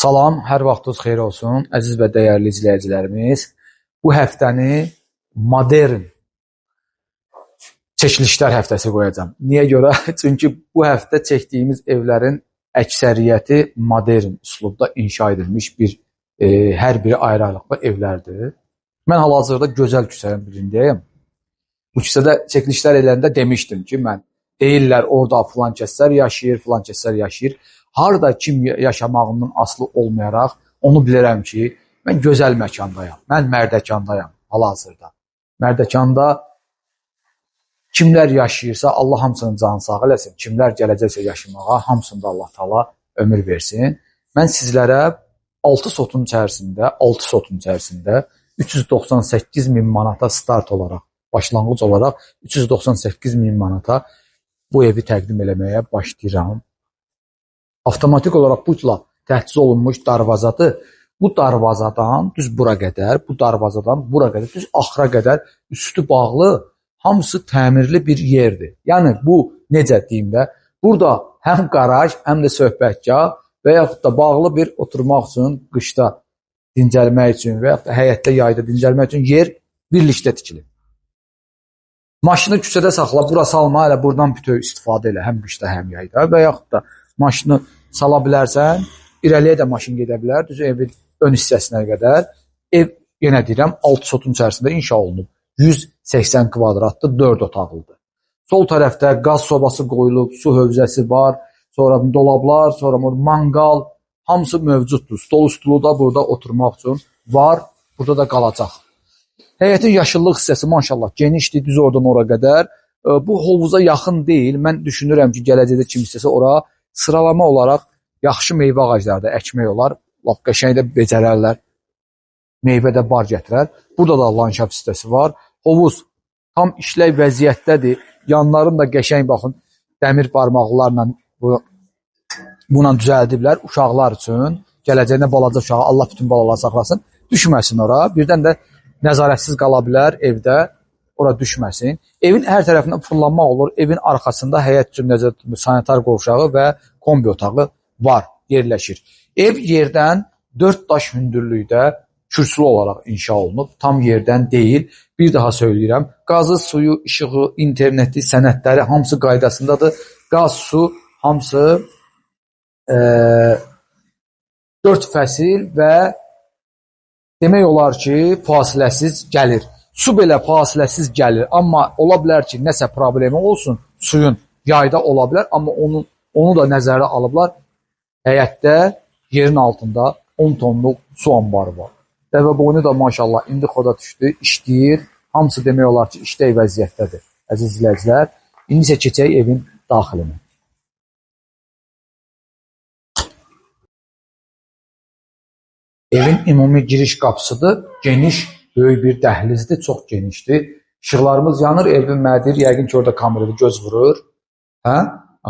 Salam, hər vaxtınız xeyir olsun, əziz və dəyərli izləyicilərimiz. Bu həftəni modern çəkilişlər həftəsi qoyacağam. Niyə görə? Çünki bu həftə çəkdiyimiz evlərin əksəriyyəti modern üslubda inşa edilmiş bir hər biri ayrı-ayrılıqda evlərdir. Mən hal-hazırda gözəl küçənin birindəyəm. Bu küçədə çəkilişlər edəndə demişdim ki, mən deyirlər orada filan kəslər yaşayır, filan kəslər yaşayır. Harada kim yaşamağından asılı olmayaraq onu bilirəm ki, mən gözəl məkandayam. Mən Mərdəkandayam hal-hazırda. Mərdəkanda kimlər yaşayırsa Allah hamısının canı sağ eləsin. Kimlər gələcəksə yaşamağa, hamısını da Allah Taala ömür versin. Mən sizlərə 6 sotun içərisində, 6 sotun içərisində 398 min manata start olaraq, başlanğıc olaraq 398 min manata bu evi təqdim eləməyə başlayıram. Avtomatik olaraq butla təchiz olunmuş darvazadır. Bu darvazadan düz bura qədər, bu darvazadan bura qədər, düz axıra qədər üstü bağlı, hamısı təmirli bir yerdir. Yəni bu necə deyim də, burada həm qaraj, həm də söhbətgah və yaxud da bağlı bir oturmaq üçün, qışda dincəlmək üçün və yaxud da həyətdə, yayda dincəlmək üçün yer birlikdə tikilib. Maşını küçədə saxla, bura salma, elə buradan bütöv istifadə elə, həm qışda, həm yayda və yaxud da maşını sala bilərsən, irəliyə də maşın gedə bilər, düz evin ön hissəsinə qədər. Ev, yenə deyirəm, 6 sotun içərisində inşa olunub. 180 kvadratlı, 4 otaqlıdır. Sol tərəfdə qaz sobası qoyulub, su hövzəsi var, sonra dolablar, sonra manqal, hamısı mövcuddur. Stol stulu da burada oturmaq üçün var, burada da qalacaq. Həyətin yaşıllıq hissəsi maşallah genişdir, düz oradan ora qədər. Bu hovuza yaxın deyil. Mən düşünürəm ki, gələcəkdə kim istəsə ora sıralama olaraq yaxşı meyvə ağacları da əkmək olar. Lap qəşəng də becərərlər. Meyvə də bar gətirər. Burada da landşaft hissəsi var. Hovuz tam işlək vəziyyətdədir. Yanlarını da qəşəng baxın, dəmir barmaqlarla buna düzəldiblər uşaqlar üçün. Gələcəyində balaca uşağı, Allah bütün balaları saxlasın, düşməsin ora. Birdən də nəzarətsiz qala bilər evdə, ora düşməsin. Evin hər tərəfindən fırlanmaq olur. Evin arxasında həyət üçün nəzərdə tutulmuş sanitar qovşağı və kombi otağı var, yerləşir. Ev yerdən 4 daş hündürlükdə kürsülü olaraq inşa olunub. Tam yerdən deyil. Bir daha söyləyirəm. Qazı, suyu, işığı, interneti, sənədləri hamısı qaydasındadır. Qaz, su hamısı 4 fəsil və demək olar ki, fasiləsiz gəlir. Su belə fasiləsiz gəlir, amma ola bilər ki, nəsə problemi olsun, suyun yayda ola bilər, amma onu da nəzərə alıblar. Həyətdə yerin altında 10 tonluq su anbarı var. Dəvə boynu da maşallah indi xoda düşdü, işləyir. Hamısı demək olar ki, işlək vəziyyətdədir, əziz izləyicilər. İndi isə keçək evin daxilinə. Evin ümumi giriş qapısıdır. Geniş, böyük bir dəhlizdir, çox genişdir. İşıqlarımız yanır, evin mədir, yəqin ki, orada kamerada göz vurur. Hə?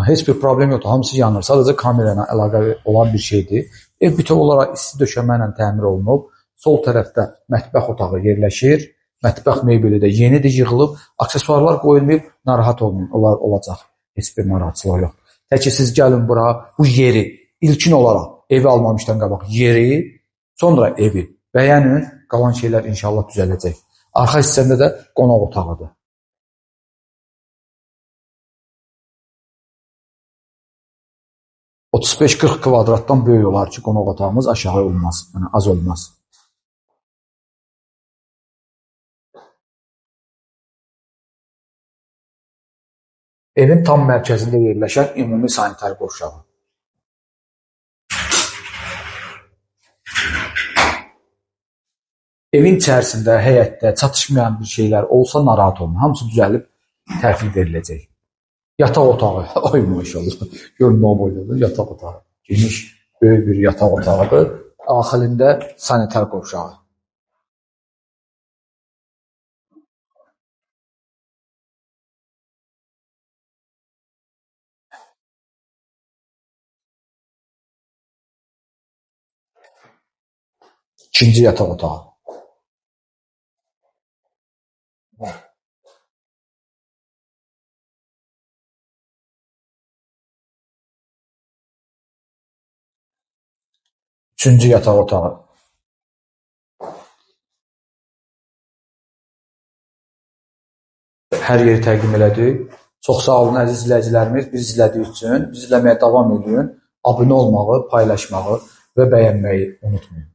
Heç bir problem yoxdur, hamısı yanır. Sadəcə kamera ilə əlaqəli olan bir şeydir. Ev bütöv olaraq isti döşəmə ilə təmir olunub. Sol tərəfdə mətbəx otağı yerləşir. Mətbəx mebeli də yenidir, yığılıb. Aksesuarlar qoyulmayıb, narahat olmayın, onlar olacaq. Heç bir narahatçılıq yoxdur. Tək ki, siz gəlin bura, bu yeri ilkin olaraq evi almamışdan qabaq yeri, sonra evi bəyənin, qalan şeylər inşallah düzələcək. Arxa hissəndə də qonaq otağıdır. ...35-40 kvadratdan böyük olar ki, qonaq otağımız aşağı olmaz, yəni az olmaz. Evin tam mərkəzində yerləşən ümumi sanitar qovşağı. Evin içərisində, həyətdə çatışmayan bir şeylər olsa narahat olma. Hamısı düzəlib təhvil veriləcək. Yataq otağı. Ay maşallah. Görün nə boydadır yataq otağı. Geniş, böyük bir yataq otağıdır. Daxilində sanitar qovşağı. İkinci yataq otağı. Üçüncü yataq otağı. Hər yeri təqdim elədik. Çox sağ olun əziz izləyicilərimiz, bizi izlədiyi üçün. Bizi izləməyə davam edin. Abunə olmağı, paylaşmağı və bəyənməyi unutmayın.